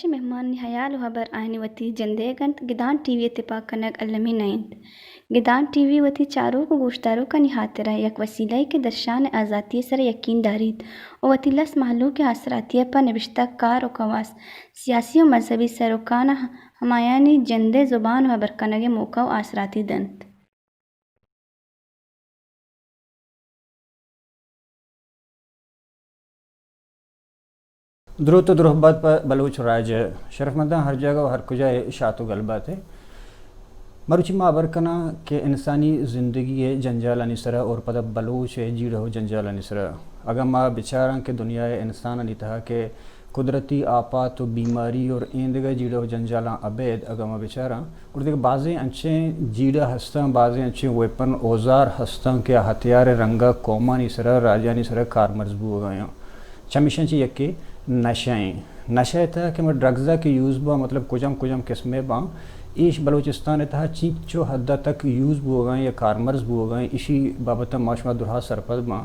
چہ مہمانانی ہیال و ہبر آیانی وتی جندئیگ انت، گدان ٹی وی ء تپاک کنگ المی نہ انت۔ گدان ٹی وی وتی چاروک و گوشداروکانی ہاترا یک وسیلہ یے کہ درشان ء آزاتی ء سرا یقین داریت و وتی لس مہلوک ء آسراتی ء پہ نبشتہ کار و کواس، سیاسی و مذہبی سروکاناں ہمایانی جندئے زبان و ہبر کنگ ء موقع و آسراتی دنت۔ دروت و درہبات پہ بلوچ راج ء شرفمنداں، ہر جاگہ و ہر کجا اے شات و گل بات ئے۔ مروچی ما ہبر کناں کہ انسانی زندگی ء جنجالانی سرا اور پدا بلوچ ء جیڑہ و جنجالانی سرا۔ اگاں ما بچاراں کہ دنیا ء انسانانی تہا کہ قدرتی آپات و بیماری اور ایندگہ جیڑہ و جنجالاں ابید اگاں ما بچاراں، گڑا دگہ بازیں انچیں جیڑہ ہستاں، بازیں انچیں ویپن، اوزار ہستاں کہ آ ہتھیار ء رنگ ء قومانی سرا، راجانی سرا کارمرز بوگ ء آں۔ چمیشاں چہ یکے نشہ ایں۔ نشہ ء تہا کہ ما ڈرگز ء کہ یوز باں، مطلب کجام کجام قسم ء باں، ایش بلوچستان ء تہا چینچو حد ء تک یوز بوگ ء آں یا کارمرز بوگ ء آں، ایشی بابت ء ما شما درہا سرپد باں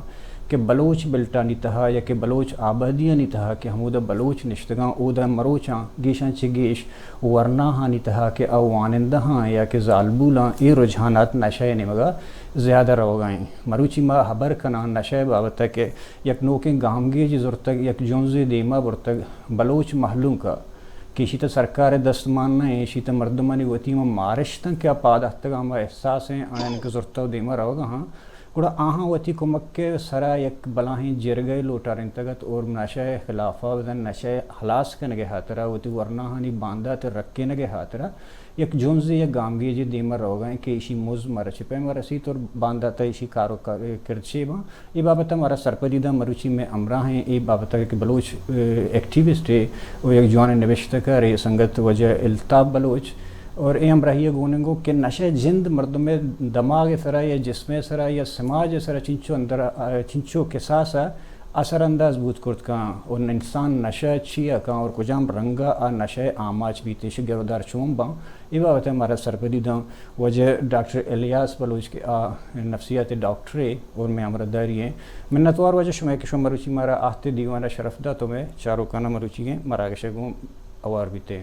کہ بلوچ بلٹانی تہا یا کہ بلوچ آبادیانی تہا کہ ہمودا بلوچ نشتگاں، اودا مروچاں گیشاں چہ گیش ورناہانی تہا کہ آ وانندہاں یا کہ زالبولاں، اے رجحانات نشہ ء نیمگا زیادہ روگا ایں۔ مروچی ما ہبر کناں نشہ ء بابت ء کہ یک نوکیں گامگیجے زرتگ، یک جنزے دیما برتگ بلوچ مہلوک ء کہ ایشی تہ سرکار ء دست مان نہ ایں، ایشی تہ مردمانی وتی ہما مارشت انت کہ آ پاد اتکگاں، ہما احساس ایں، آیان کہ زرتہ و دیما روگا ہاں۔ گڑا آہاں وتی کمک ء سرا یک بلاہیں جرگہ ء لوٹارینتگ ات اور نشہ ء خلافا بزاں نشہ ء ہلاس کنگ ء ہاترا، وتی ورناہانی باندات ء رکینگ ء ہاترا یک جنزے یا گامگیجے دیما روگا ایں کہ ایشی مز مارا چہ پیما رسیت اور باندات ء ایشی کار و کا-، کرد چے باں۔ اے بابت ء مارا سرپدی داں مروچی مئے ہمراہ ایں، اے بابت ء کہ بلوچ، ء، ایکٹیوسٹ ء و یک جوانیں نبشتہ کارے سنگت واجہ الطاف بلوچ، اور اے ہمراہی ء گون انگو کہ نشہ جند مردم ء دماغ ء سرا یا جسم ء سرا یا سماج ء سرا چنچو اندر، ء، چنچو کساس ء اثر انداز بوت کرت کاں اور انسان نشہ چیا کاں اور کجام رنگ ء آ نشہ ء آماچ بیت، ایشی گرودار چون باں، اے بابت ء مارا سرپدی داں واجہ ڈاکٹر الیاس بلوچ کہ آ نفسیات ء ڈاکٹرے اور مئے ہمراہداری ایں۔ منتوار واجہ شمئے کہ شما مروچی مارا آہت ء دیوان ء شرف دات و مئے چاروکاناں مروچیگیں مراگش ء گوں ہوار بیت ئے۔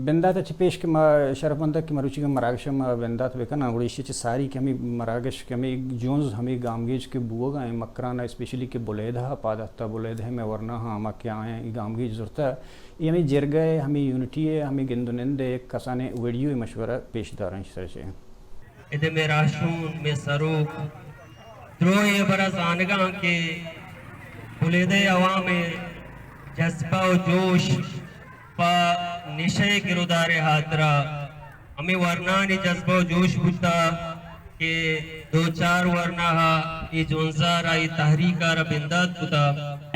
بندات ء چہ پیش کہ ما شرفمند کہ مروچیگیں مراگش ء ما بندات بہ کناں، گڑا ایشی ء چہ ساری کہ ہمے مراگش کہ ہمے جنز، ہمے گامگیج کہ بوگ ء ایں، مکران ء اسپیشلی کہ بلیدہ ء پاد اتکا، بلیدہ ء مئے ورناہاں ہما کہ آیاں اے گامگیج زرتہ، اے ہمے جرگہ ء، ہمے یونٹی ء، ہمے گند و نند ء یک کسانیں ویڈیو ء مشورہ پیش داراں ایشی سر چہ۔ اد ء مئے راہشون، مئے سروک، درو اے ہبرا زانگاں کہ بلیدہ ء عوام ء جذبہ و جوش پہ نشہ ء گرودار ء ہاترا ہمے ورناہانی جذبہ و جوش بوتا کہ دو چار ورناہ ء اے جنزا را اے تحریک ء را بندات کتا۔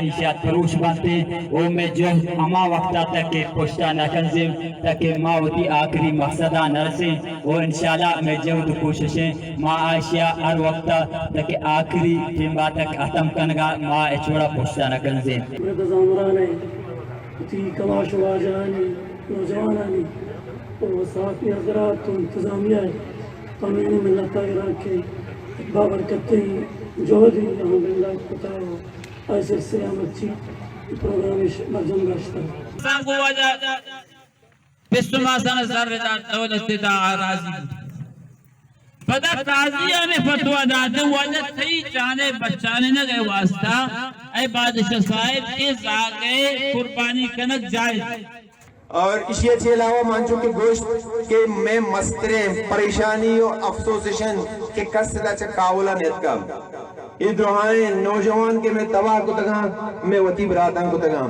ایشی ء پروش بنت و مئے جہد ہما وقت ء تک کہ پشت ء نہ کنزیں تاکہ ما وتی آخری مقصد ء نہ رسیں و انشاءاللہ مئے جہد و کوشش ایں ما ایشی ء ہر وقت ء تاکہ آخری ٹیم ء تک ختم کنگ ء ما ہچ وڑ ء پشت ء نہ کنزیں۔ مرد زامران ء وتی کماش و واجہانی، نوجوانانی و صحافی حضرات و انتظامیہ ء پہ مئے ملت ء گراں کہ بابرکتیں جہدے آہاں بندات کتا و آئی سلسلہ ء مرچی پروگرامش برجم داشتگ۔ سانگو واجہ پسو ماسان زر دات، دولت دات، آ راضی بوت۔ پدا قاضی ہمے فتویٰ دات، واجہ تئی جان ء بچانینگ ء واسطہ اے بادشاہ صاحب اے زاگ ء قربانی کنگ جائز۔ اور اشی ء چہ علاوہ من چو کہ گوشت کہ مئے مستریں پریشانی و افسوس اش انت کہ کس ادا چہ کاولا نیتکا۔ اے درہائیں نوجوان کہ مئے تباہ کتگاں، مئے وتی براتاں کتگاں۔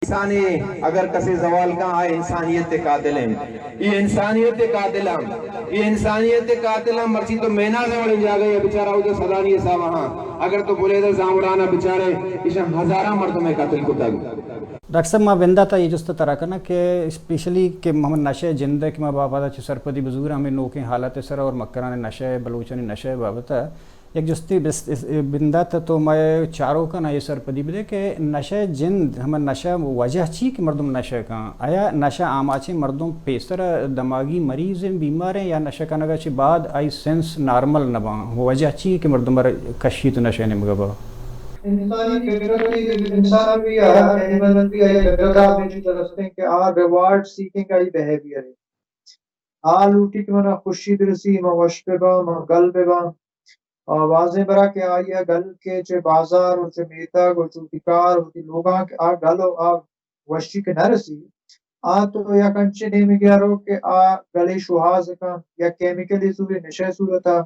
انسانے اگر کسے زوال کن، آ انسانیت ء قاتل انت۔ اے انسانیت ء قاتل انت۔ اے انسانیت ء قاتل انت۔ مرچی تو میناز ء وڑیں جاگہ ء بچار، اودا سزانی حساب ء ہاں۔ اگر تو بلیدہ زامران ء بچارے، ایشاں ہزاراں مردم ء قتل کتگ۔ ڈاکٹر صاحب، ما بندات ء اے جست ء ترا کناں کہ اسپیشلی کہ ہمے نشہ ء جند ء کہ ما باپادا چہ سرپدی بزوراں، ہمے نوکیں حالات ء سرا اور مکران ء نشہ ء، بلوچانی نشہ ء بابت ء یک جستے بس-، اس-، بندات ء تو مئے چاروکاں اے سرپدی بدے کہ نشہ ء جند، ہمے نشہ ء وجہ چی کہ مردم نشہ کن؟ آیا نشہ آماچیں مردم پیسر ء دماغی مریض ایں، بیمار ایں یا نشہ کنگ ء چہ بعد آئی سینس نارمل نہ باں؟ وجہ چی کہ مردم ء کشیت نشہ ء نیمگ ء با؟ انسانی فطرت، انسان بھی یا ہر اینیمل بھی، آئی فطرت آ ہمیں چیز درستیں کہ آ ریوارڈ سیکنگ آئی بیہیویئر ہے۔ آ لوٹی کہ منا خوشی برسی، ما وش بباں، ما گل بباں۔ آ، واضح برا کہ آئی ء گل کہ چہ بازار و چہ میتگ و چہ وتی کار و وتی لوگاں کہ آ گل و آ وشی کہ نہ رسی، آ تو یک انچیں نیمگے ء رو کہ آ گلے شوہاز کن یا کیمیکلی صورت، نشہ صورت ء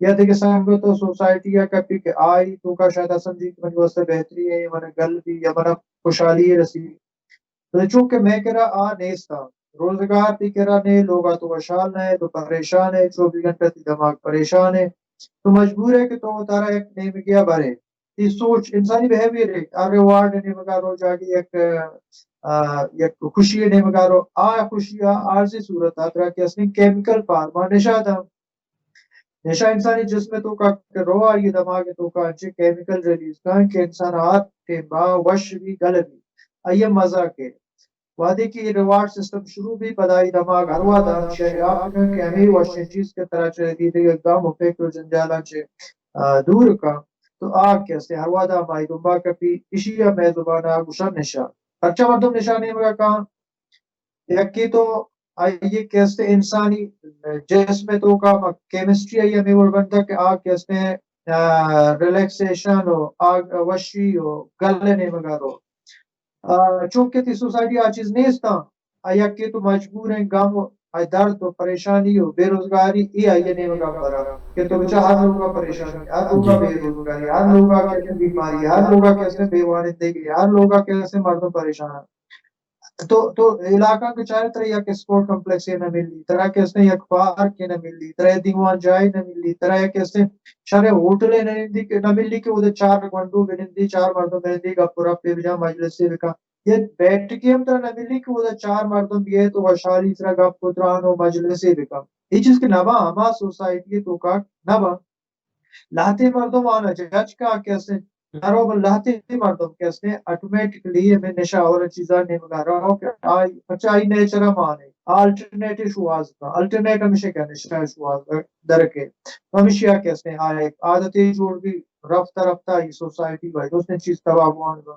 یا دگہ سنگت و سوسائٹی ء کپی کہ آئی توکا شاید آ سمجھی کہ منی واسطہ بہتری ہے، من گل بھی یا من خوشحالی رسی۔ تو چونکہ مئے کرا آ نیست آ، روزگار تئی کرا نے، لوگا تو وشحال نہ ئے، تو پریشان ئے، چوبیس گھنٹہ تئی دماغ پریشان ئے، تو مجبور ئے کہ تو وتارا یک نیمگیا برے۔ تئی سوچ، انسانی بیہیویئر ہے، آ ریوارڈ نیمگا رو جاگے یک، آ، یک خوشی نیمگا رو، آ خوشی آ عارضی صورت آ ترا کہ اصلی کیمیکل فارم آ نشہ داں۔ نشہ انسانی جسم ء توکا کہ رو، آئی دماغ ء توکا انچیں کیمیکل ریلیز کن کہ انسان ہر ٹیم با وش بی، گل بی، آئی ء مزہ کے۔ وہدے کہ یہ ریوارڈ سسٹم شروع بی، پدا آئی دماغ ہر وہدا ہمیشہ یاد کن کہ ہمیں وشیں چیز کہ ترا چہ دیدگا گم و فکر و جنجالاں چہ، آ، دور کن، تو آ کہ استے ہر وہدا ہمائی دنبا کپی، اشی ء مئے زبان ء گوشن نشہ۔ پرچا مردم نشہ نیمگا کن؟ یکی تو آئی کہ استے انسانی جسم ء توکا کیمسٹری آئی ہمیں وڑ بنتا کہ آ کہ استے، آ، ریلیکسیشن و آ وشی و گل نیمگا رو۔ آ، چونکہ تئی سوسائٹی آ چیز نیست آ، آ یکی تو مجبور ہیں، غم و آ درد و پریشانی و بے روزگاری ای آئی نیمگا برا کہ تو بچا ہر لوگا پریشانی، ہر لوگا بے روزگاری، ہر لوگا کہ استے بیماری، ہر لوگا کہ استے بے وانندگی، ہر لوگا کہ استے مردم پریشان۔ تو، تو علاقہ کہ چارے ترا یک اسپورٹ کمپلیکس نہ ملی، ترا کہ استے یک پارک نہ ملی، ترا دیوان جائے نہ ملی، ترا یک استے شر ہوٹل نہ ملی کہ، نہ ملی کہ ادھر چار گونڈو بنندی، چار مردم بنندی، گپ و رپ بجا، مجلس بکن۔ یہ بیٹھ کے ہم ترا نہ ملی کہ ادھر چار مردم بیئے تو وشحالی ترا گپ و تران و مجلس بکن۔ یہ چیز کہ نبا، ہما سوسائٹی توکا نبا۔ لہتے مردم آنا جج کا کہ استے، نرو بل لہتے مردم کہ استے آٹومیٹکلی ہمیں نشہ اور چیزاں نیمگا رہو کہ آئی، پچا آئی نیچر ہم آنے، آلٹرنیٹ شواز کا، آلٹرنیٹ ہمیشہ کہ نشہ شواز درکے۔ تو ہمیشہ کہ استے آ ایک عادت جوڑ بی، رفتہ رفتہ یہ سوسائٹی بھائی دوستیں چیز تباہ بوان گا۔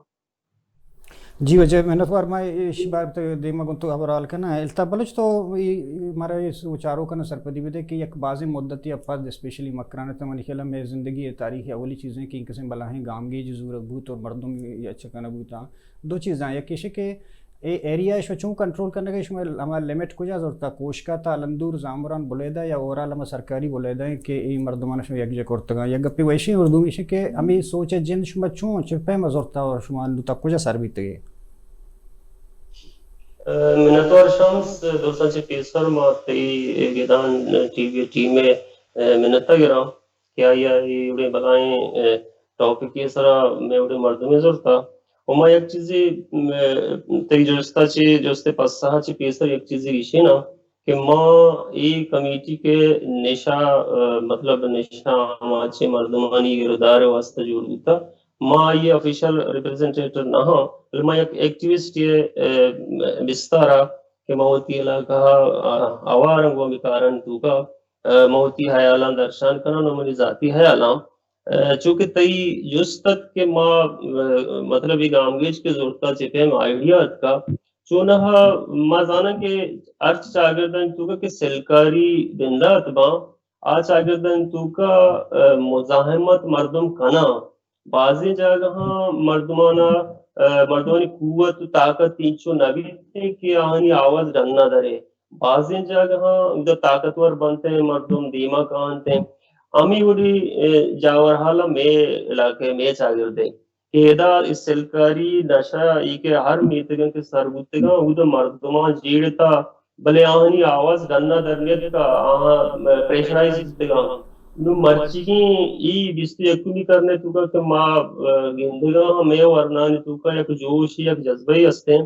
جی واجہ منتوار، ما ایشی بارت دیما گوں تو ہبر حال کناں۔ الطاف بلوچ، تو ای مارا اے سوچارو کنا سرپدی بدے کہ یک بازیں مدتی ء پد اسپیشلی مکران ء تہ منی خیال ء مئے زندگی ء تاریخ ء اولی چیزیں کہ انکسیں بلاہیں گامگیج زورگ بوت اور مردم یا چکن بوتاں۔ دو چیزاں، یک ایش کہ اے ایریا ء شما چون کنٹرول کنگ ء، شما ہما لمٹ کجا زرتا؟ کوشکا تا الندور زامران بلیدہ یا اوورال ہما سرکاری بلیدہ ہیں کہ اے مردمان شما یکجا کرتگاں؟ یک گپی ویشی اردو میشی کہ ہمیں سوچ جند شما چون چہ پیم زرتا اور شما انو تک کجا سر بیتگے؟ منتوار شمس، درستاں چہ پیسر ما تئی گدان ٹی وی ٹیم ء منت ء گراں کہ آئی ء اے وڑیں بلاہیں ٹاپکے سرا مئے وڑیں مردمے زرتا۔ و ما یک چیزے تئی جستا چہ، جست پسہ چہ پیسر یک چیزے گشیناں کہ ما اے کمیٹی کہ نشہ، مطلب نشہ آماچیں مردمانی گردار واسطہ جوڑ بوتا، ما آئی آفیشل ریپرزنٹیٹیو نہ ہاں، بلے ما یک ایکٹیوسٹے بستارا کہ ما وتی علاقہ ء آوار آں گوں ہمے کارانی توکا، ما وتی ہیالاں درشان کناں و منی ذاتی ہیالاں۔ چونکہ تئی جست ات کہ ما، مطلب، اے گامگیج کہ زرتا چہ پیم آئیڈیا اتکا، چونہا ما زاناں کہ ہرچ چاگردانی توکا کہ سلکاری بندات باں، آ چاگردانی توکا مزاحمت مردم کناں۔ بازیں جاگہاں مردمانا، مردمانی قوت و طاقت اینچو نہ بیت کہ آہانی آواز ڈنا درے۔ بازیں جاگہاں ادا طاقتور بنت، مردم دیما کاینت۔ ہمے وڑی جاور حال مئے علاقہ، مئے چاگردے کہ ادا اے سلکاری نشہ ای کہ ہر میتگاں کہ سر بوتگاں، اود مردماں جیڑتا، بلے آہانی آواز ڈنا در نیتکا، آہاں پریشرائز بوتگاں۔ نو مرچیگیں ای بیست و یکمی کرنے توکا کہ ما گندگاں، مئے ورنانی توکا یک جوش، یک جذبہ استیں۔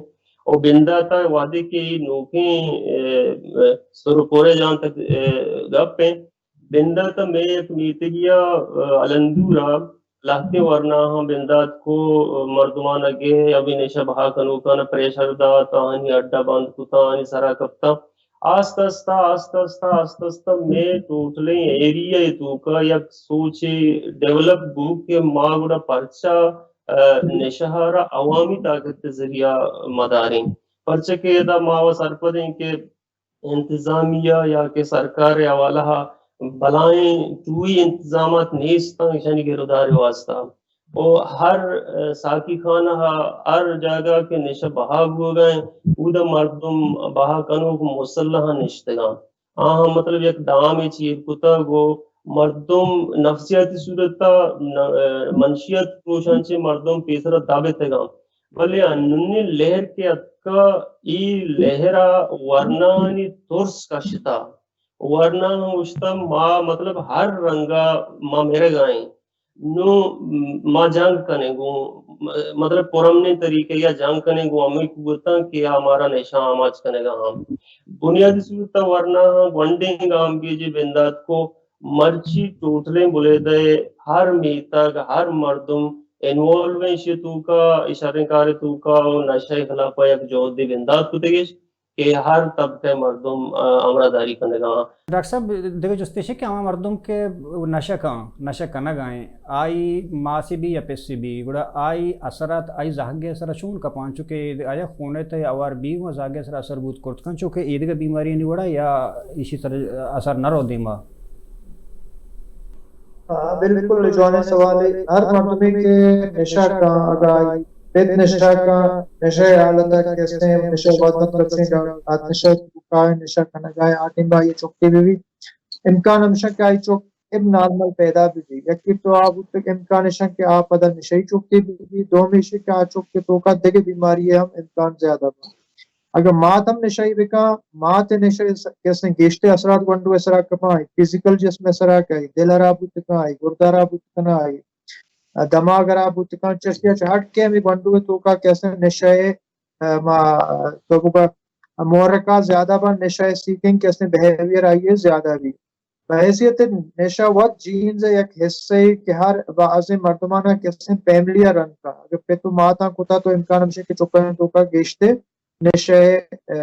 او بنداتا وہدے کہ ای نوکیں سر و پورے جان تک گپ ہیں، بندات ء مئے یک میتگی ء الندور ء لہتیں ورناہاں بندات کو، مردمان ء گہ ہمے نشہ بہا کنوکان ء پریشر دات، آہانی اڈ ء بند کتاں، آہانی سرا کپتاں۔ آستہ آستہ، آستہ آستہ، آستہ آستہ مئے ٹوٹلیں ایریا ءِ توکا یک سوچے ڈیولپ بو کہ ما گڑا پرچا، آ، نشہ ءَ را عوامی طاقت ءِ ذریعہ مداریں۔ پرچہ کہ ادا ما و سرپدیں کہ انتظامیہ یا کہ سرکار ءِ حوالہ ءَ بلائیں ٹوئی انتظامات نیست اَنت ایشانی گرودار ءِ واسطہ۔ و ہر، آ، ساقی خانہ ءَ ہر جاگہ کہ نشہ بہا بوگا ایں، اودا مردم بہا کنوک مسلحاں نشتگاں۔ آہاں مطلب یک دامے چیر کتگ و مردم نفسیاتی صورت ءَ ن-، آ، منشیات پروشاں چہ مردم پیسرا دبتگاں۔ بلے انونی لہر کہ اتکا، ای لہرا ورنانی ترس کشتا۔ ورنا ہم گوشتا ما مطلب ہر رنگا ما مرگا ایں۔ نوں ما جنگ کنیں گوں، مطلب پرامنیں طریقے یا جنگ کنیں گوں ہمے قوتاں کہ آ مارا نشہ آماچ کنگا ہم۔ بنیادی صورت ءَ ورنا ہم گونڈیں گامگیجے بندات کو، مرچی ٹوٹلیں بلیدہ ءِ ہر میتگ، ہر مردم انوالو ایں ایشی توکا، اے شریں کار توکا و نشہ ءِ خلاف ءَ یک جہدے بندات کتگش کہ ہر طبقہ ءِ مردم، آ، ہمراہداری کنگا۔ ڈاکٹر صاحب، دگہ جستے ایش کہ ہما مردم کہ نشہ کن، نشہ کنگا ایں، آئی ماسے بی یا پسے بی، گڑا آئی اثرات، آئی زہگ ءِ سرا چون کپاں؟ چونکہ آیا خون ءِ تہ ءَ ہوار بیگ و زہگ ءِ سرا اثر بوت کرت کن، چونکہ اے دگہ بیماریانی وڑا یا ایشی سر اثر نہ رو دیما؟ ہاں، بالکل جوانیں سوالے۔ ہر مردمے کہ نشہ کن، اگاں آئی پت نشہ کن، نشہ ءِ حالت ءَ کہ استیں، نشہ وت مت رسیں، آ نشہ کائے، نشہ کنگا ایں، آ ٹیم ءَ آئی چکے بہ بی، امکان ہمیش کہ آئی چک اب نارمل پیدا بہ بی۔ یکے تو آ بوتگ، امکان ایش کہ آ پدا نشئی چکے بہ بی، دومی ایش کہ آ چک ءِ توکا دگہ بیماری ءِ ہم امکان زیادہ با۔ اگاں مات ہم نشئی بکن، مات ءِ نشہ ءِ س-، کسیں گیشتر اثرات گونڈو ءِ سرا کپاں، آئی فزیکل جسم ءِ سرا کئے، دل ہراب بوت کن، آئی گردہ ہراب بوت کن، آئی دماغ ہراب بوت کن، چشی ءَ چہ ہٹ کے ہمے گونڈو ءِ توکا کسیں نشہ ءِ، آ، ما، تو بگا محرکات زیادہ بن، نشہ ءِ سیکنگ کسیں بیہیویئر آئی ءِ زیادہ بی۔ بحیثیت نشہ وت جینز ءِ یک حصے کہ ہر بعضیں مردماں کسیں فیملی ءَ رن کا۔ اگر پت و ماتاں کتا تو امکان ہمیش کہ چکانی توکا گیشتر نشہ ءِ، ا،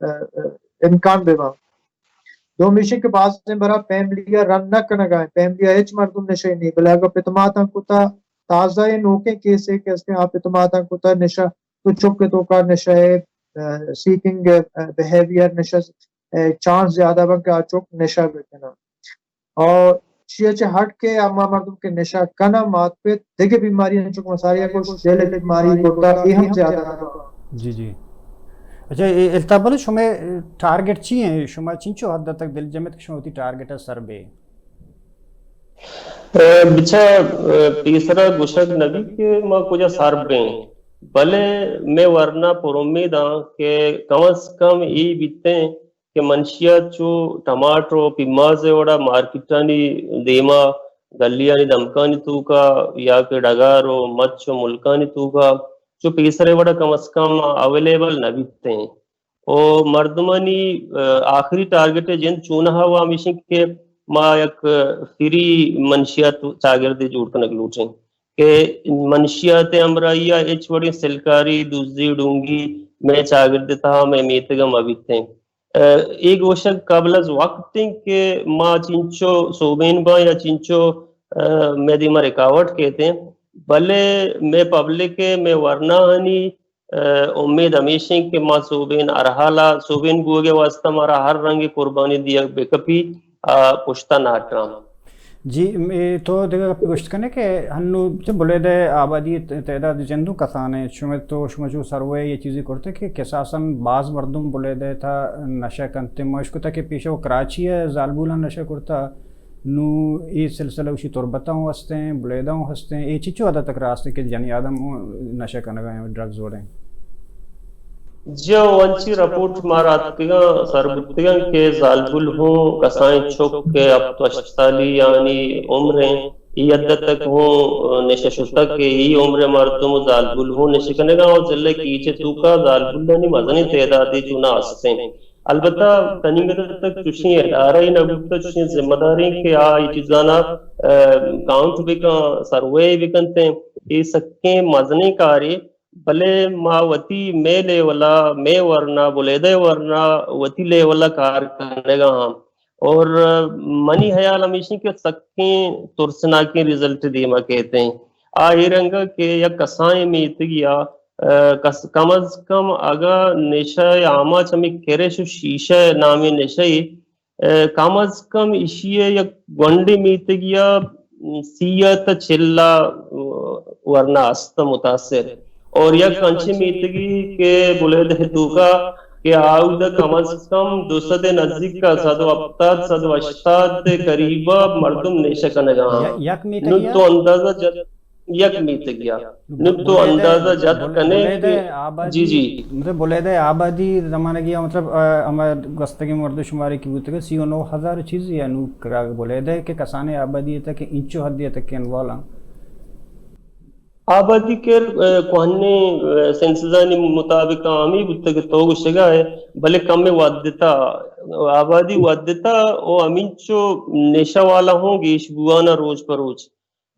ا، ا، امکان بہ باں۔ دومی ایش کہ بعضیں برا فیملی ءَ رن نہ کنگا ایں، فیملی ءَ ہچ مردم نشہ نی، بلے اگر پت و ماتاں کتا، تازہ ءِ نوکیں کیسے کہ استیں، آ پت و ماتاں کتا نشہ، تو چک ءِ توکا نشہ ءِ، ا، سیکنگ، ا، بیہیویئر نشہ، ا، چانس زیادہ بن کہ آ چک نشہ بکناں۔ اور چیا چہ ہٹ کے ہما مردم کہ نشہ کناں، مات پت دگہ بیماری انچو کہ مساری گوش، دل ءِ بیماری، گردہ، اے ہم زیادہ نہ باں۔ جی، جی۔ اچھا، اے الطاف بلوچ، شمئے ٹارگٹ چی ایں؟ شما چنچو حد تک دلجم ات کہ شما وتی ٹارگٹ ءَ سر بے؟ ء، بچار، ء، پیسرا گوشگ نہ بیت کہ ما کجا سر بیں، بلے مئے ورنا پر امید آں کہ کم از کم اے بیتیں کہ منشیات چو ٹماٹر و پیماز ءِ وڑا مارکیٹانی دیما، گلیانی دمکانی توکا یا کہ ڈگار و مچ و ملکانی توکا چو پیسر ءِ وڑا کم از کم اویلیبل نہ بیتیں۔ و مردمانی، ء، آخری ٹارگٹ ءِ جند چونہا و ہمیش انت کہ ما یک فری منشیات چاگردے جوڑ کنگ لوٹیں کہ منشیات ءِ ہمراہی ءَ ہچ وڑیں سلکاری، دزی، ڈونگی مئے چاگرد ءِ تہا، مئے میتگ ءَ مہ بیتیں۔ ء، اے گوشگ قبل از وقت انت کہ ما چنچو سوبین باں یا چنچو، ء، مئے دیما رکاوٹ کیتیں، بلے مئے پبلک ءِ، مئے ورناہانی ء، امید ہمیش انت کہ ما سوبین ہر حال ء سوبین بوگ ء واستہ مارا ہر رنگیں قربانی دیگ بہ کپی، آ پشت ء نہ ہٹاں۔ جی، م-، اے تو دگہ گپے گوشت کنے کہ ہنو چہ بلیدہ ء آبادی ت-، تعداد جندو کسان انت؟ شما تو، شما چو سروے یہ چیزی کرتے کہ کساساً باز مردم بلیدہ ء تھا نشہ کنتے؟ ما اشکتا کہ پیشہ و کراچی ء زالبولاں نشہ کرتا، نوں اے سلسلہ گوشی تربت ء ہوں ہستیں، بلیدہ ہوں ہستیں، اے چچو حد تک راست انت کہ جنی آدم ہوں نشہ کنگا ہیں، ڈرگز وڑیں؟ جی ہو، انچی رپورٹ مارا اتکگاں، سر بوتگاں کہ زالبول ہوں کسائیں چک کہ ہپت و ہشت سالی یعنی عمر ہیں، ای حد تک ہوں نشہ شتگ کہ ای عمر مردم و زالبول ہوں نشہ کنگا اور ضلع کیچ توکا زالبولانی مزنیں تعدادے چونا ہستیں۔ البتہ تنیگت تک چوشیں ادارہ ای نہ بوتہ، چوشیں ذمہ داریں کہ آ ای چیزانا، ء، کاؤنٹ بکن، سروے بکنتیں۔ اے سکیں مزنیں کارے، بلے ما وتی مئے لیول ءَ، مئے ورنا، بلیدہ ءِ ورنا وتی لیول ءَ کار کنگ ءَ آں۔ اور منی خیال ہمیش اِنت کہ سکیں ترسناکیں رزلٹ دیما کیت ایں۔ آ اے رنگ ءَ کہ یک کسانیں میتگی ءَ، آ، کس-، کم از کم اگاں نشہ ءِ آماچ ہمے کرش و شیشہ نامیں نشہ ءَ، کم از کم ایشی ءَ یک گونڈیں میتگی ءَ سی ءَ تا چل ءَ ورنا است متاثر۔ اور یک انچیں میتگی کہ بلیدہ ءِ توکا کہ آودا کم از کم دو سد ءِ نزیک ءَ، سد و ہپتاد، سد و ہشتاد ءِ قریب ءَ مردم نشہ کنگ ءَ آں۔ یک نو میتگی ءَ؟ تو اندازہ جت، یک میتگی ءَ۔ نو تو بلیدہ، اندازہ جت بل-، کنے بلیدہ کہ آبادی، جی، جی۔ مطلب بلیدہ آبادی زمانگی ءَ، مطلب، آ، ہما گوستگیں مردم شماری کہ بوتگ سی و نو ہزار چیز یا نو کراگ بلیدہ کہ کسانیں آبادی ءَ تک انچو حدی ءَ تک انوالو آں۔ آبادی کہ، آ، کوہنیں، آ، سنسزانی مطابق ہمے بوتگ کہ تو گوشگا ئے، بلے کمے ودتا، آبادی ودتا و ہمینچو نشہ والا ہوں گیش بوانا روچ پہ روچ۔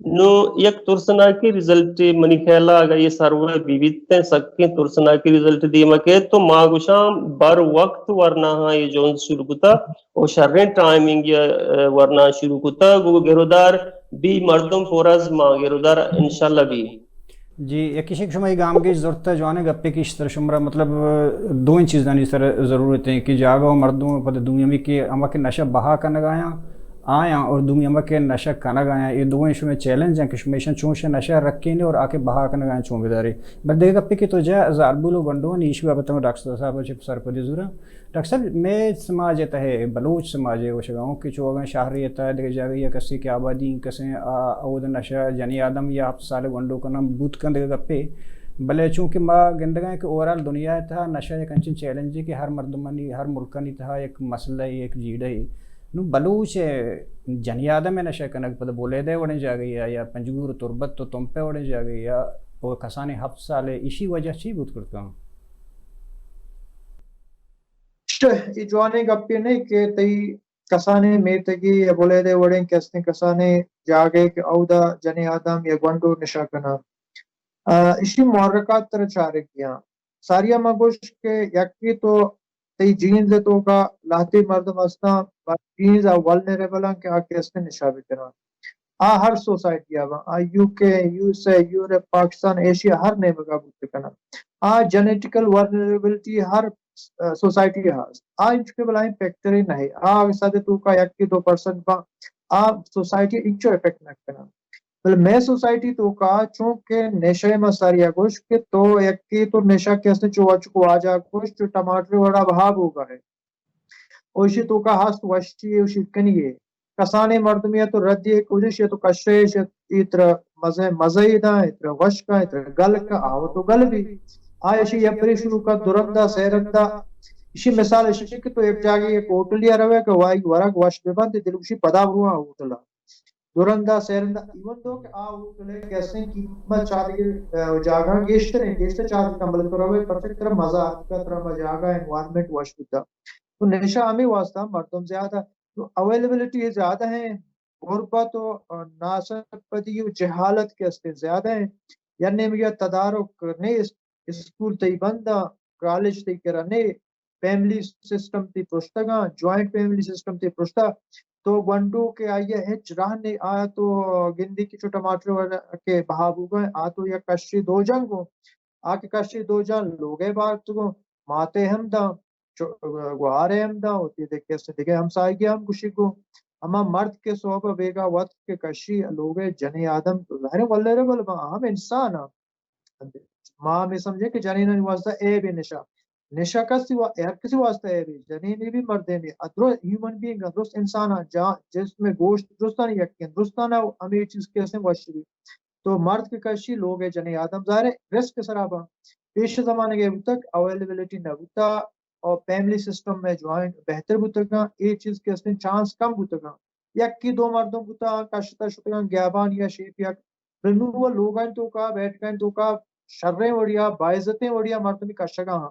نوں یک ترسناکیں رزلٹے منی خیال ءَ اگاں اے سروے بہ بیت ایں، سکیں ترسناکیں رزلٹ دیما کیت، تو ما گوشاں بر وقت ورناہاں اے جنز شروع کتا و شریں ٹائمنگ ءَ ورنا شروع کتا، گوں گرودار بی مردم پر از ما گرودار انشاءاللہ بی۔ جی، یکے ایش کہ شما اے گامگیج زرتہ، جوانیں گپے کہ ایشی سر شمارا مطلب دوئیں چیزانی سر ضرورت ایں کہ جاگہ و مردم، پد دومی ہمے کہ ہما کہ نشہ بہا کنگا آیاں، آیاں اور دومی ہما کہ نشہ کنگ آیاں، اے دوئیں شمئے چیلنج ایں کہ شما ایشاں چون شہ نشہ رکینے اور آ کہ بہا کنگ آیاں چون بدارے۔ بل دگہ گپے کہ تو جا زالبول و گونڈوانی ایشی بابت ءَ ڈاکٹر صاحب ءَ چہ سرپدی زوراں۔ ڈاکٹر صاحب، مئے سماج ءِ تہ ءَ، بلوچ سماج ءِ گوشگ ءَ اوں کہ چو اگاں شہرے ءِ تہ ءَ دگہ جاگہے ءَ کسے کہ آبادی ایں کسے، آ، اود نشہ جنی آدم یا ہپت سال ءِ گونڈو کناں بوت کنت دگہ گپے۔ بلے چونکہ ما گندگ ءَ ایں کہ اوورآل دنیا ءِ تہ ءَ نشہ یک انچیں چیلنجے کہ ہر مردمانی، ہر ملکانی تہ ءَ یک مسئلہ یے، یک جیڑہ یے۔ نوں بلوچ ءِ جنی آدم ءِ نشہ کنگ پد بلیدہ ءِ وڑیں جاگہے ءَ یا پنجگور و تربت و تمپ ءِ وڑیں جاگہے ءَ و کسانیں ہپت سال ءَ، ایشی وجہ چی بوت کرت کنت؟ شہ، اے جوانیں گپے نہ کہ تئی کسانیں میتگے یا بلیدہ ءِ وڑیں کسیں کسانیں جاگہے کہ اودا جنی آدم یا گونڈو نشہ کناں۔ آ، ایشی محرکات ترا چارگی آں۔ ساری ءَ ما گوش کہ یکے تو تئی جینز ءِ توکا لہتے مردم ہستاں، بس جینز آ ولنریبل آں کہ آ کہ ہستیں نشہ بکناں۔ آ ہر سوسائٹی ءَ باں، آ U K, U S A, Europe, Pakistan, Asia ہر نیمگا بوت کناں۔ آ جنیٹیکل ولنریبلٹی ہر، آ، سوسائٹی ءَ ہست۔ آ انچو کہ بلاہیں فیکٹرے نہ ایں۔ آ اگہ سد ءِ توکا یکے دو پرسنٹ باں، آ سوسائٹی ءَ انچو افیکٹ نہ کناں۔ بلے مئے سوسائٹی توکا چونکہ نشہ ءِ، ما ساری ءَ گوش کہ تو یکے تو نشہ کہ ہستیں چو وچک واجہ گوش چو ٹماٹر وڑا بہا بوگا ئے۔ او ایشی توکا ہست وشی ئے و شیرکنی ئے۔ کسانیں مردمے ءَ تو ردی ئے کہ اوجش ئے تو کشے ئے، اے ترا مزہ، مزہ ئے داں، اے ترا وش کاں، اے ترا گل کاں، آ و تو گل بی۔ آ ایشی یک برے شروع کا، دو رندا، سئے رندا۔ ایشی مثال ایشی کہ تو یک جاگہے یک ہوٹلے ءَ روئے کہ وائی ورگ وش بہ بنت، دل گوشی پدا برواں ہوٹل ءَ۔ دو رندا، سئے رندا، ایون دو کہ آ ہوٹل ءِ کہ ہستیں قیمت چاردگے، آ، جاگہاں گیشتر ایں، گیشتر چارج کن، بلے تو روئے پرچا کہ ترا مزہ آتکا، ترا ہما جاگہ ءِ انوائرمنٹ وش بوتا۔ تو نشہ ہمے واسطہ مردم زیادہ، تو اویلیبلٹی زیادہ ایں، غربت و، آ، ناسرپدی و جہالت کہ ہستیں زیادہ ایں، یا نیمگا تدارک نیست، اسکول تئی بنداں، کالج تئی کرا نے، فیملی سسٹم تئی پرشتگاں، جوائنٹ فیملی سسٹم تئی پرشتہ، تو گونڈو کہ آئی ءَ ہچ راہ نے، آ تو گندی کہ چو ٹماٹر وڑا کہ بہا بوگا، آ تو یک کشی دو جنگ ہوں، آ کہ کشی دو جنگ لوگے بارتگوں، ماتے ہم داں، چو-، گوارے ہم داں، وتی دگہ کسے دگہ ہمساہگے ہم گوشی گوں، ہما مرد کہ صحب بیگا وت کہ کشی لوگے جنی آدم تو ظاہر ولنریبل باں، ہم انسان آں۔ ما ہمے سمجھیں کہ جنینانی واسطہ عیبے نشہ۔ نشہ کسی وا-، ہر کسی واسطہ عیبے۔ جنینے بھی مردینے۔ ادرو ہیومن بینگ، درست انسان آں، جا-، جسم گوشت درستانی یکیں۔ درستانا ہمے چیز کہ ہستیں وش بی۔ تو مرد کہ کشی لوگ ءِ جنی آدم ظاہر ہے رسک سرا باں۔ پیش زمانگ ءَ بوتگ، اویلیبلٹی نہ بوتا، اور فیملی سسٹم میں جوائنٹ بہتر بوتگاں، اے چیز کہ ہستیں چانس کم بوتگاں۔ یکی دو مردم بوتا، آ کشتا شتگاں گیابان یا شیپ یک، بلے نوں وہ لوگانی توکا، بیٹکانی توکا شریں وڑیا، باعزتیں وڑیا مردمی کشگا ہاں۔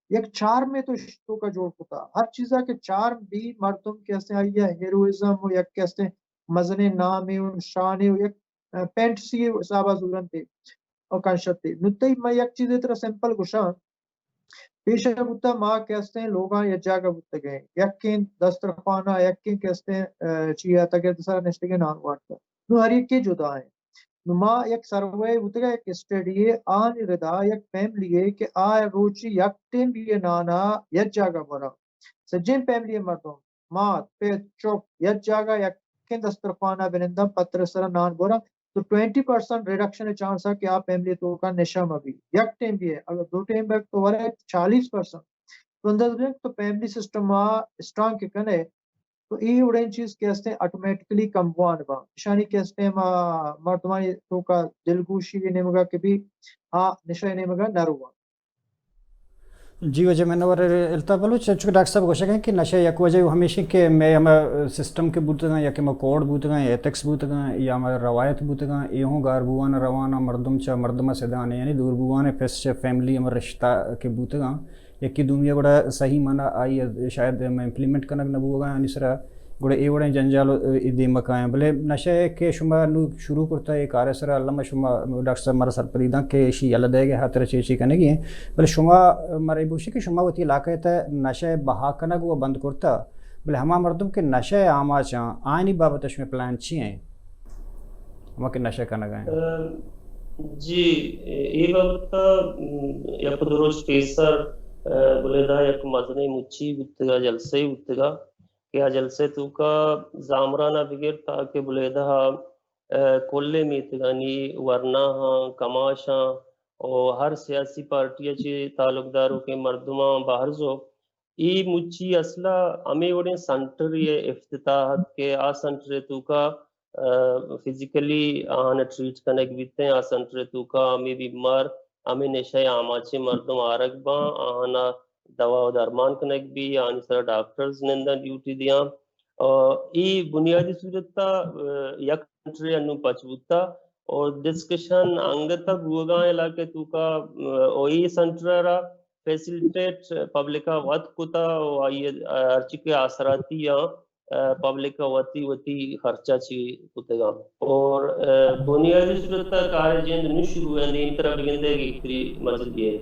یک چارمے تو توکا جوڑ کتا۔ ہر چیزا کہ چارم بی مردم کہ ہستیں آئی ءَ ہیروئزم و یک کہ ہستیں مزنیں نامے و شانے و یک، آ، فینٹسی حسابا زورنتے۔ اور کنشتے۔ نو تئی ما یک چیزے ترا سمپل گوشاں، پیشہ بوتا ما کہ استیں لوگاں یک جاگہ بوتگیں، یکیں دسترخواناں، یکیں کہ استیں، آ، چی ءَ تگرد سرا نشتگیں نان وارتا۔ نو ہر یکے جدا ایں۔ نو ما یک سروے بوتگا، یک اسٹڈی ءَ، آنی ردا یک فیملی ءَ کہ آ روچی یک ٹیم بھی نانا یک جاگہ برا۔ سجیں فیملی ءِ مردم، مات، پت، چک، یک جاگہ یکیں دسترخوان ءَ بننداں، پتر ءِ سرا نان بوراں، تو ٹوئنٹی پرسنٹ ریڈکشن ءِ چانس ہے کہ آ فیملی توکا نشہ مہ بی۔ یک ٹیم بھی ہے، اگر دو ٹیم بیک تو ورے چالیس پرسنٹ۔ تو اندازہ بجن کہ تو فیملی سسٹم ءَ اسٹرانگ کہ کنے، تو اے وڑیں چیز کہ ہستیں آٹومیٹکلی کم بوان باں۔ اشانی کہ ہستیں ما مردمانی توکا دلگوشی ءِ نیمگا کہ بھی آ نشہ ءِ نیمگا نہ رواں۔ جی واجہ منور، الطاف بلوچ، چونکہ ڈاکٹر صاحب گوشگ ہیں کہ نشہ یک وجہ ہمیش کہ مئے ہما سسٹم کہ بوتگاں یا کہ ہما کوڈ بوتگاں، ایتھکس بوتگاں یا ہما روایت بوتگاں، اے ہوں گار بوان روانا، مردم چا مردم سدانے، یعنی دور بوان پس چا فیملی ہما رشتہ کہ بوتگاں، یکے دومی ءَ گڑا صحیح مانا آئی ءَ شاید ہم امپلیمنٹ کنگ نہ بوگا آنی سرا، گڑا اے وڑیں جنجال ءَ اے دیما کایاں۔ بلے نشہ ءَ کہ شما نو شروع کرتا اے کار ءِ سرا، الما شما ڈاکٹر صاحب مارا سرپدی داں کہ ایشی یلہ دئیگ ءِ ہاترا چے چے کنگی ہیں۔ بلے شما مارا اے بوشی کہ شما وتی علاقہ ءِ تہ نشہ ءِ بہا کنگ و بند کرتا، بلے ہما مردم کہ نشہ ءِ آماچ آں، آنی بابت ءَ شمئے پلان چی ہیں؟ ہما کہ نشہ کنگ ءَ ہیں۔ ام، جی، اے بابت ءَ، ام، یک دو روچ پیسر، ا، بلیدہ یک مزنیں مچی بوتگا، جلسے بوتگا کہ آ جلسے توکا زامران ءَ بگر تاکہ بلیدہ، ا، کلیں میتگانی ورناہاں، کماشاں و ہر سیاسی پارٹی ءَ چہ تعلقداروکیں مردماں بہرزو اے مچی اصل ءَ ہمے وڑیں سنٹرے ءِ افتتاح ات کہ آ سنٹر ءِ توکا، ا، فزیکلی آہاں ٹریٹ کنگ بیتیں، آ سنٹر ءِ توکا ہمے بیمار، ہمے نشہ ءِ آماچیں مردم آرگ باں، آہانا دوا و درمان کنگ بی، آہانی سرا ڈاکٹرز ننداں ڈیوٹی دیاں۔ ا، اے بنیادی صورت ءَ، ا، یک سنٹرے انوں پچ بوتا اور ڈسکشن انگت ءَ بوگاں علاقے توکا، ا، او اے سنٹر ءَ را فیسیلیٹیٹ پبلک ءَ وت کتا و آئی ءَ ہرچی کہ آسراتی آں، ا، پبلک ءَ وتی وتی خرچہ چی کتگاں۔ اور، ا، بنیادی صورت ءَ کار جند نو شروع ہے، نیم ترا بگندے گیتری مزید یہ۔